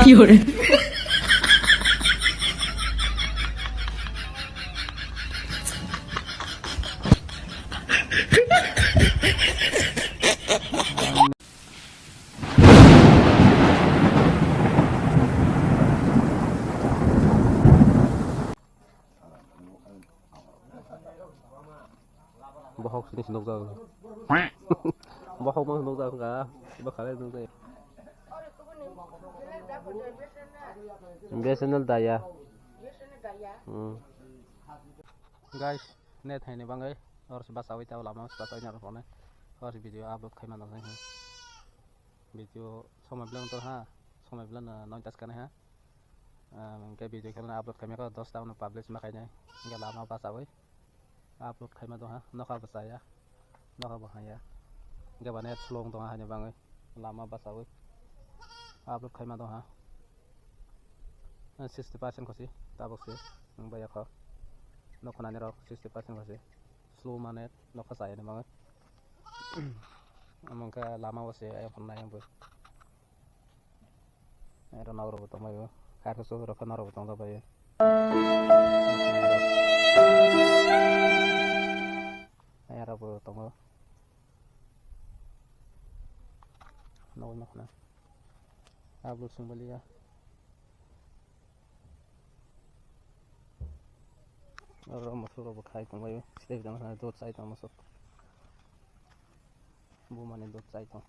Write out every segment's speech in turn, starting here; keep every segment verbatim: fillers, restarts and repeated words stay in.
Bohok sini sinok jak. Bohok mang sinok jak ka. Iba khalai sinok jak. B S N L daya. Hmm. Guys, net haini bangwi or si bachawi tao lama si bachawi nang rwphone. Or si video upload khaima nang. Video somoi belai wngtong ha, somoi belai no noita swkang ha. Hwnkhe video khe upload khaima kho dosta uno publish ma khainai. Hwnkhe lama bachawi upload khaima tong ha, nokha bo chaya, nokha bo haya. Hwnkhe ba net slow wngtong ha haini bangwi lama bachawi upload khaima tong ha. Sixty percent khosi tabuk se wng baiya kho. Nokha nani rok sixty percent khosi slow ma net nokha chaya ni bangwi. Omo wngkha lama o se ayang phano nai ang bo. Ero nao rok bo tongbaio. Kha khe chuhuro khe nao rok bo tongjabaio. Ayang rok bo tongo. Nao nokna. Abo sungbalia. Oro mosok rok bo khai tongbaio. Step jang hai dot chai tong mosok. Bumani dot chai tong.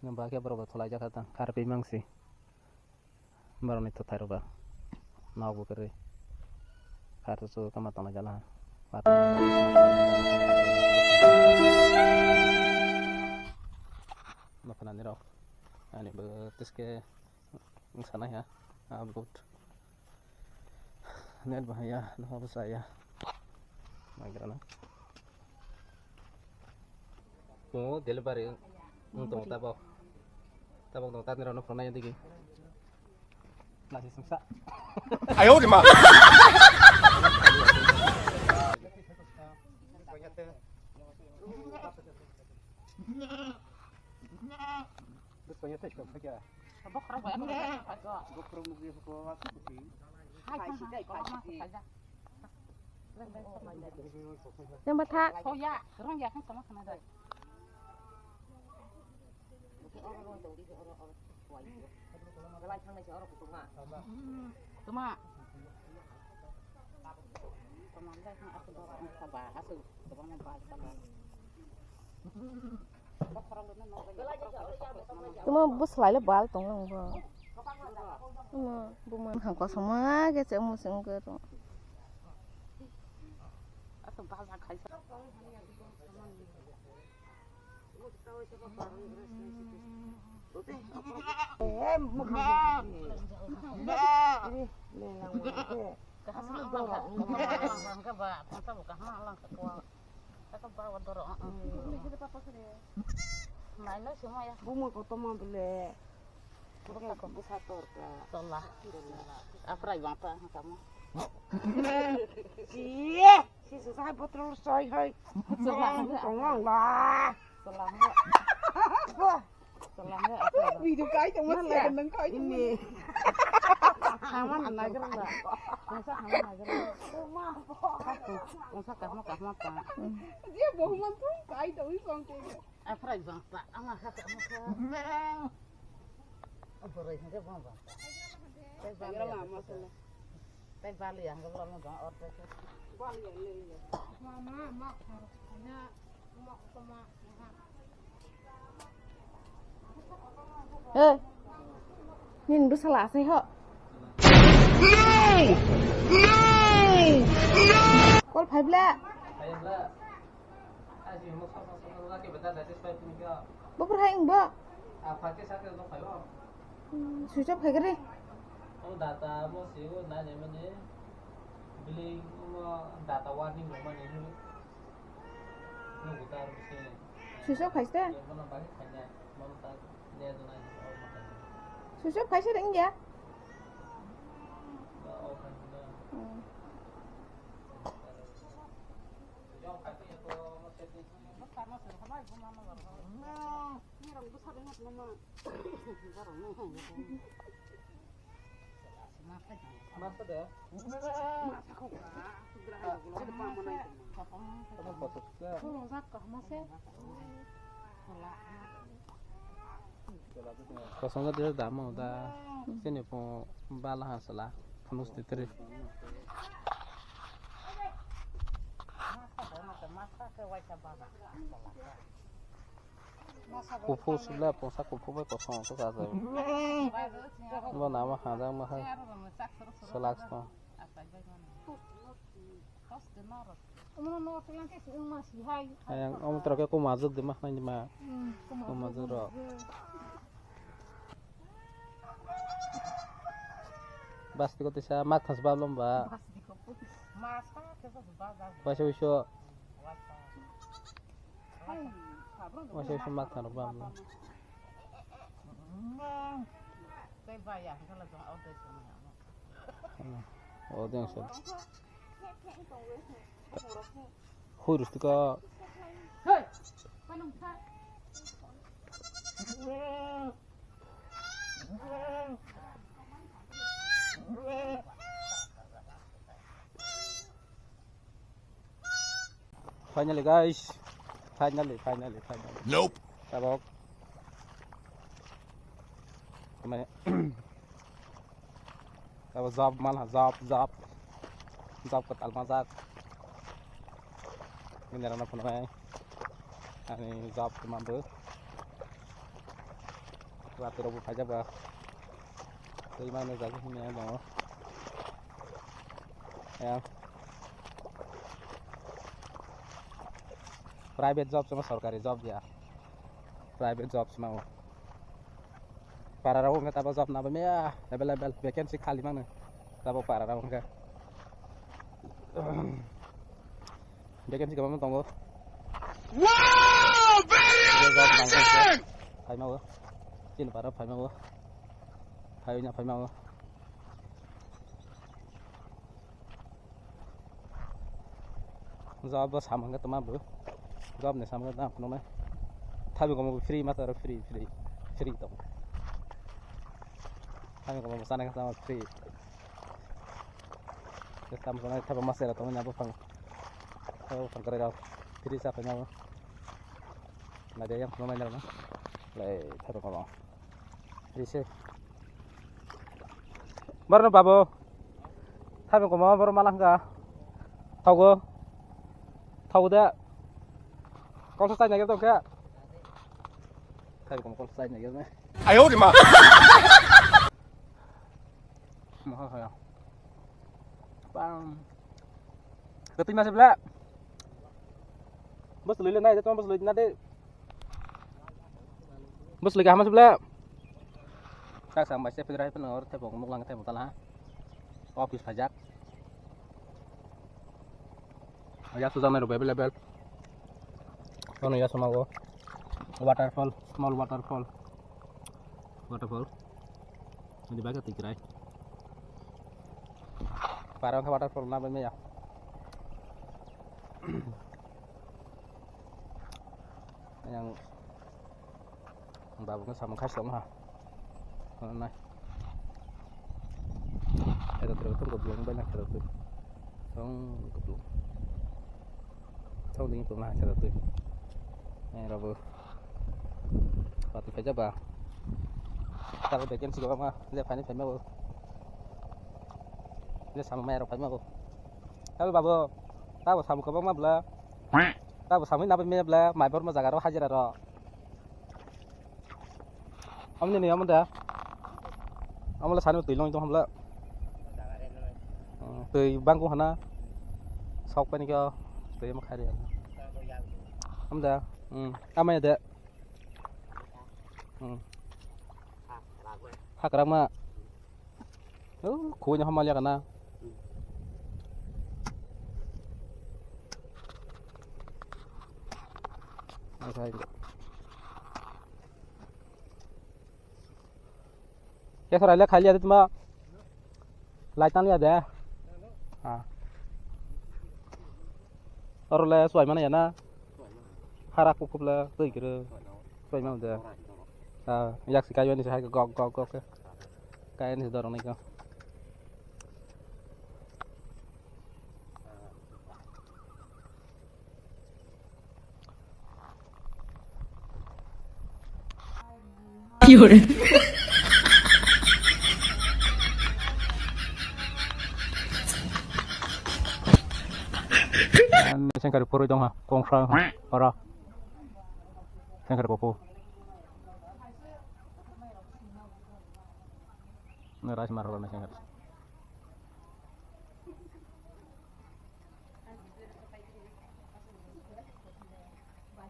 Nang ba khe borok bo thwlai jak kha tang, kharpi mangsi. Borok ni thwthai rok ba. Nokbo kwrwi. Kharto chu kama tongla jala. Nokha nani rok. Ani bo tiske wngsanai ha. Upload. Net bahaya, noha bwsaya. Nagrana. Mo delivery wng tong tabok. Tabok dong tatni rano phone nai digi. Nasi sungsa. Ayo de ma. Bokhorok bai, bokhorok bai. Bokhorok nugwi hoko, asuk kusi. Hai, hai, hai, hai. Yang batha. Oh ya, rong ya kan sama kena dai. Tuma. Tuma bwswlai le bal tong nang bo. Tuma buma hang kosoma ge che musung ge to. Bumui kotorma bele. Bwsa torka. Tola. Afrai bangta hwnkha mo. Chie, si se sai botol soi hoi. Tola. Tongong la. Tola. Tola. Video kai tongma siya nang kai tongma. Ini. Haman nagar la. Bangsa haman nagar la. Bangsa kahma kahma ta. Dia bohuman tu kai tongwi kong ke. Afrai bangsa ama kha ama kha. Boroi hingke bangsa. Tei bali hingke bangsa. Tei bali hingke bangsa order. Hey, nini bwsala asai ho. No! No! No! Call phai bla. Buphur hai wngbo? Hmm, switch off khai kari. Switch off khai se? Switch off khai se wngya? Hmm. Kosong khe tei damo da. Chini pung bala ha sala. Phunuk sitri. Kuphur sibla pungsa kuphur bai kosong khe chajak. Bo nama hajak ma hai. Selak song. Ayang omo toro khe kuma jwk de ma khnai ma. Kuma jwk rok. Bas tiko tisa mak thas ba lom ba. Waisa wiso. Waisa wiso mak thas ba lom. Hmm. O deng so. Hui rus tiko. Finally, guys. Finally, finally, finally. Nope. Tabok. Kame. Tabok job mal ha, job, job. Job ko talma jak. Ini rana phone mai. Ani job ko mambu. Rati robu phaja ba. Tei mai ne jagi hini ai dongo. Ya. Private job sama sorkari job ya. Private job sama. Para rok wngkha tabo job nabo mia available vacancy khali mano tabo para rok wngkha. Vacancy kwbangma tongo. Wow, very interesting. Phaima o. Chini para phaima o. Phaina phaima o. Job bo samung khe tongma bo. Job ni samung khe tamo phunuknai. Thabi komo free ma taro free, free, free tong. Thabi komo sana khe tamo free. Khe tamo sana khe thabi ma sera tong na bo phang. Thabi phang kare rok. Free sa phai na bo. Na de yang phunuknai na. Lai thabi komo. Rise. Borno babo. Thabi komo boro malangka. Thogo. Thogo de. Kol sa nai tongkha. Thabi komo kol sa nai. Ayo de ma. Maha kaya. Pam. Keting masih belak. Bos lele nai de, bos lele nai de. Bwswlwi kaham se bwle. Kak sam bai se phidra hai phano or thepok nuk lang thepok tala ha. Office phajak. Yak sujaknai rok available. Tono yasama o waterfall, small waterfall. Waterfall. Ini baga tikrai. Parang waterfall na bai maya. Yang babu kan sama kasih ha. Mana? Ada terus tu goblong banyak terus tu. Song goblong. Song dingin tu lah terus tu. Eh, rabu. Pati kerja ba. Kalau bikin sih gua mah, dia panik panik. Dia sama mayar panik. Hello babu. Tahu sama kau mah bela. Tabu samui nabai me bla, mai bor ma jaga ro hajira ro. Amni ni amda. Amla sanu tui long tong hamla. Hmm, tui bangku hana. Sok pani kyo tui ma khari. Amda. Hmm, amai de. Hmm. Hakra ma. Oh, kunya hamal ya kana. Kesa raile khali ade tuma. Lai tan ya de. Ha. Oro le suai mana ya na. Harak kukhupla twi kiro. Twi ma de. Ah, yak si kayo ni hai gok gok gok. Kayo ni dorong ni ko. Sengkari poroi dong ha, kongsra ora. Sengkari popo. Rai mar ora sengkari.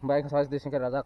Bai kha sai de sengkari rajak.